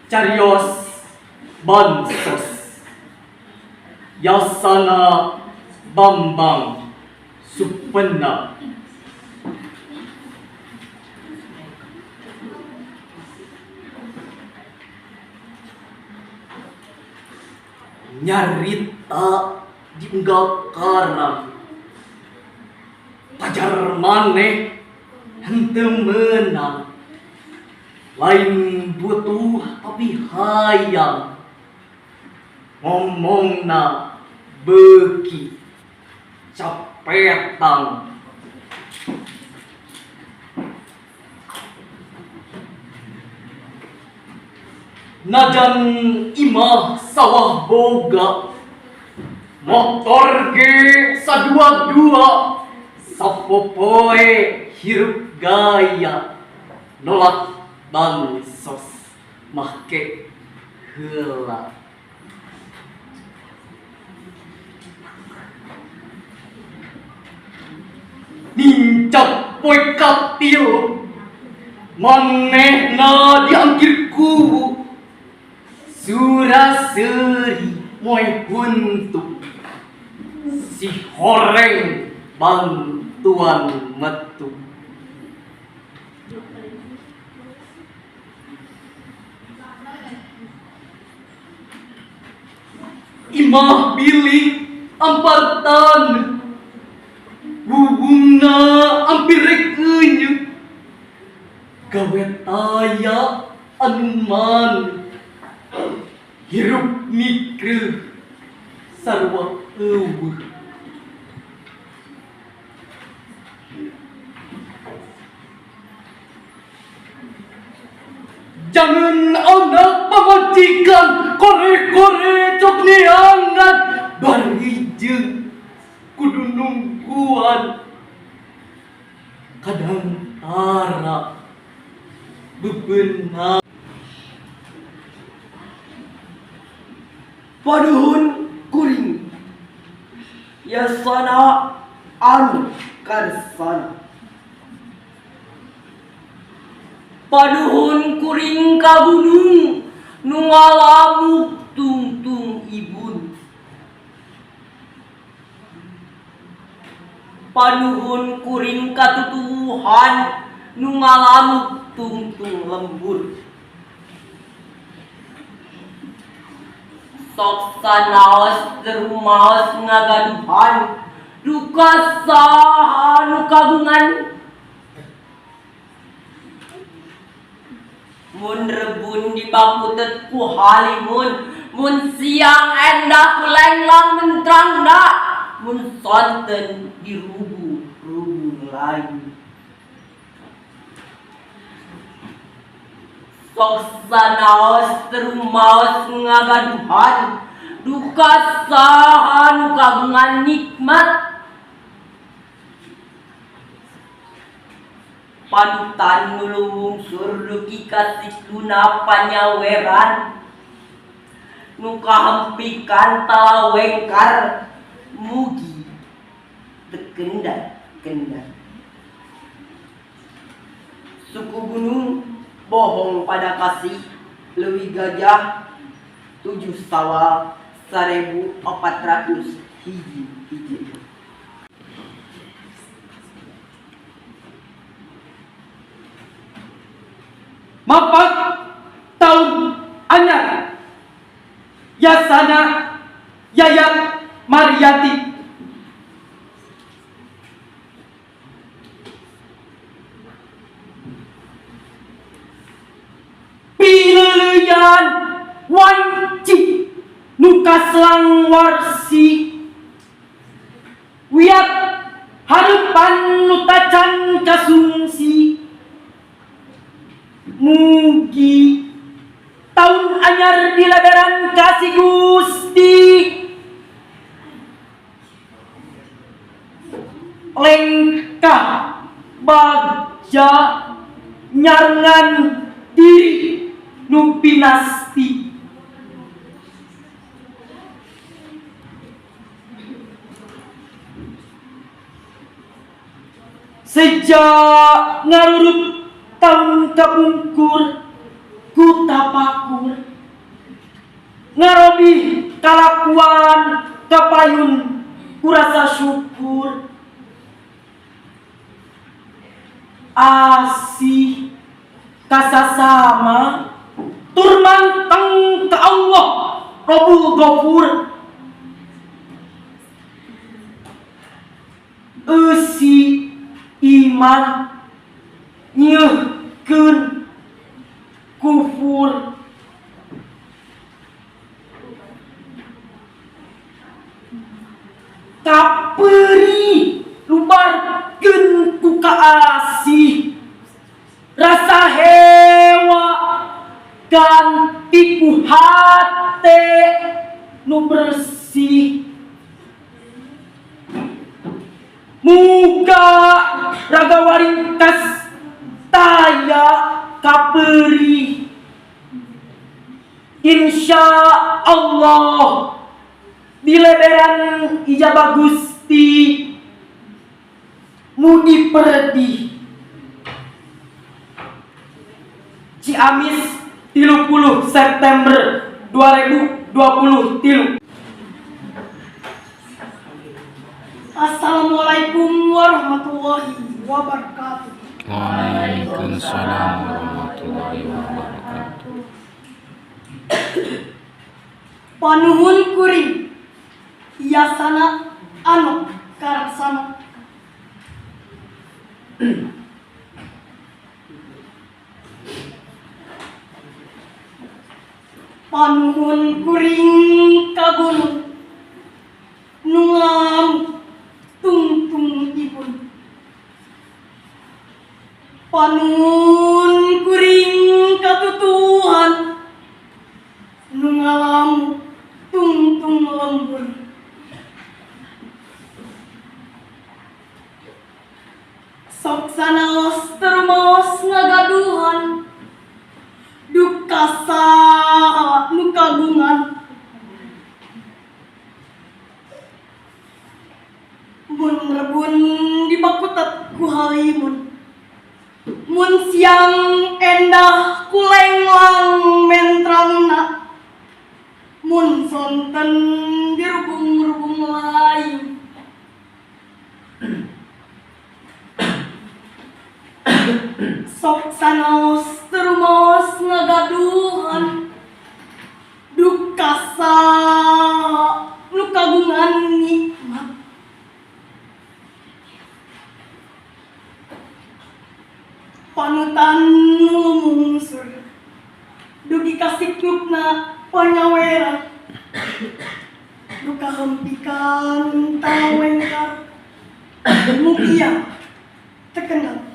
Carios bansos Yasana Bambang Supena. Nyarita di unggal karang pajar maneh henteu meunang lain butuh tapi hayang ngomongna beuki capetang. Najan imah sawah boga motor ge sadua-dua sapopoe hirup gaya nolak bansos make heula. Nincak poe katil manehna diangkir kubu sura-seuri moe huntu si horeng bantuan metu. Imah bilik ampar taneuh bubungna ampir rek eunyeuk gawe taya anu maneuh hirup mikreuh sarua eueuh. Jangan anak pamajikan kore-kore cok neangan bari jeung kudu nungguan kadang tara bebeunang. Paduhun kuring Yasana anu karsana. Paduhun kuring ka gunung nu ngalamuk tungtung ibun. Panuhun kuring ka tutuwuhan nu ngalamuk tungtung lembur. Sok sanaos rumaos ngagaduhan duka saha nu kagungan. Mun rebun dibakutet ku halimun, mun siang endah ku lenglang mentrangna, mun sonten dirubu-rubu lain. Sok sanaos rumaos ngagaduhan duka saha nu kagungan nikmat. Panutan nu lungsur dugi ka sikluna panyaweran nu kahempikan talawengkar mugi teu kendar-kendar. Suku gunung bohong pada kasih leuwih gajah 7 Sawal 1400 hiji hiji. Mapak tahun anyar Yasana Yayat Mariati. Pileuyan wanci nu kaslang warsi wiat hareupan nu tacan kasungsi. Mugi tahun anyar dileberan kasih Gusti. Lengkah bagja nyarengan diri nu pinasti. Sejak ngarurut tahun kapungkur ku tapak Tapakur ngarobi kalakuan kapayun kurasa syukur asih kasasama tur manteng ka Allah Rabbul Ghafur eusi iman nyeuhkeun kufur kaperi lubarkeun ku kaasih rasa hewa ganti ku hate nu bersih muga raga waringkas taya kaperi insya Allah dileberan ijabah Gusti mudi perdi Ciamis 30 September 2023. Assalamualaikum warahmatullahi wabarakatuh. Waalaikumsalam warahmatullahi wabarakatuh. Panuhun kuring yasana anu karaksana. Panuhun kuring ka gunung nu ngalamuk tungtung ibun. Panuhun kuring katutuhan nu ngalamuk tungtung lembur. Sok sanaos termaos ngagaduhan duka saha nu kagungan. Mun rebun dibakutet ku halimun, mun siang endah ku lenglang mentrangna, mun sonten dirubung-rubung lain. Sok sanaos termaos ngagaduhan duka saha nu kagungan nikmat. Panutan nu lumungsur dugi ka siklukna panyawera nu kahempikan talawengkar mugia terkenal.